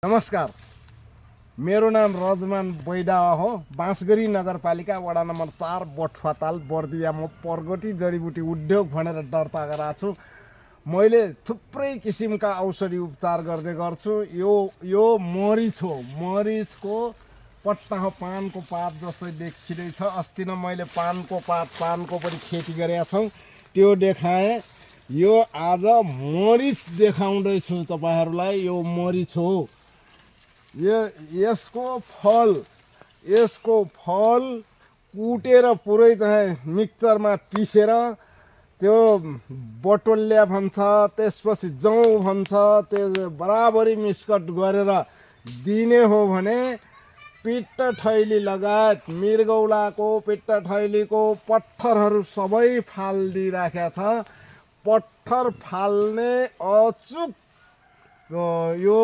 नमस्कार, मेरो नाम रजमान बैडावा हो। बाँसगढी नगरपालिका वडा नम्बर 4 बटुवाताल बर्दिया म परगटी जडीबुटी उद्योग भनेर दर्ता गराएको छु। मैले थुप्रै किसिमका औषधि उपचार गर्ने गर्छु। यो मरिच हो। मरिचको पत्ता हो, पानको पात जस्तै देखिँदैछ। अस्ति नै मैले पानको पनि खेती गरेका छौँ, त्यो देखाएँ। यो आज मरिच देखाउँदैछु तपाईहरूलाई। यो मरिच हो। यसको फल कुटेर पुरै चाहिँ मिक्सचरमा पिसेर त्यो बटोल्या भन्छ, त्यसपछि जौ भन्छ, त्यो बराबरी मिक्सकट गरेर दिने हो भने पित्त थैली लगायत मृगौलाको पित्त थैलीको पत्थरहरू सबै फालिदिइराखेको छ। पत्थर फाल्ने अचुक यो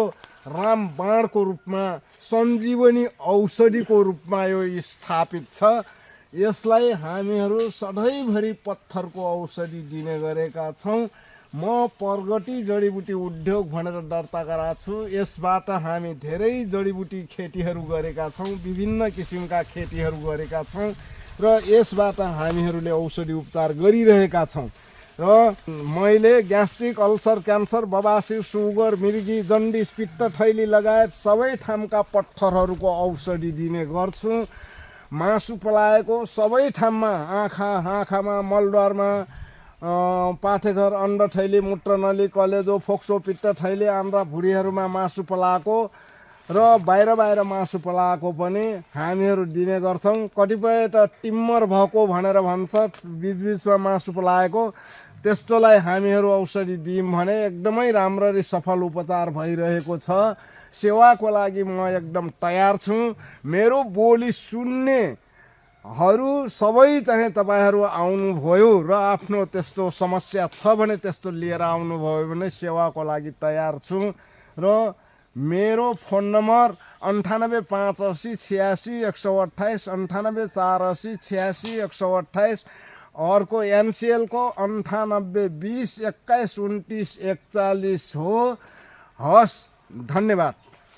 रामबाणको रूपमा, सञ्जीवनी औषधिको रूपमा यो स्थापित छ। यसलाई हामीहरू सधैँभरि पत्थरको औषधि दिने गरेका छौँ। म परगटी जडीबुटी उद्योग भनेर दर्ता गराएको छु। यसबाट हामी धेरै जडीबुटी खेतीहरू गरेका छौँ, विभिन्न किसिमका खेतीहरू गरेका छौँ र यसबाट हामीहरूले औषधि उपचार गरिरहेका छौँ। र मैले ग्यास्ट्रिक, अल्सर, क्यान्सर, बबासिर, सुगर, मिर्गी, जन्डिस, पित्त थैली लगायत सबै ठाउँका पत्थरहरूको औषधि दिने गर्छु। मासु पलाएको सबै ठाउँमा, आँखामा, मलद्वारमा, पाठेघर, अन्डथैली, मूत्रनली, कलेजो, फोक्सो, पित्त थैली, आन्द्रा भुँडीहरूमा मासु पलाएको र बाहिर मासु पलाएको पनि हामीहरू दिने गर्छौँ। कतिपय त टिम्मर भएको भनेर भन्छ, बिचबिचमा मासु पलाएको, त्यस्तोलाई हामीहरू औषधि दियौँ भने एकदमै राम्ररी सफल उपचार भइरहेको छ। सेवाको लागि म एकदम तयार छु। मेरो बोली सुन्नेहरू सबै चाहिँ तपाईँहरू आउनुभयो र आफ्नो त्यस्तो समस्या छ भने त्यस्तो लिएर आउनुभयो भने सेवाको लागि तयार छु। र मेरो फोन नम्बर 9858866128, 9848866128। अर्को एनसिएलको 9820212941 हो। हस्, धन्यवाद।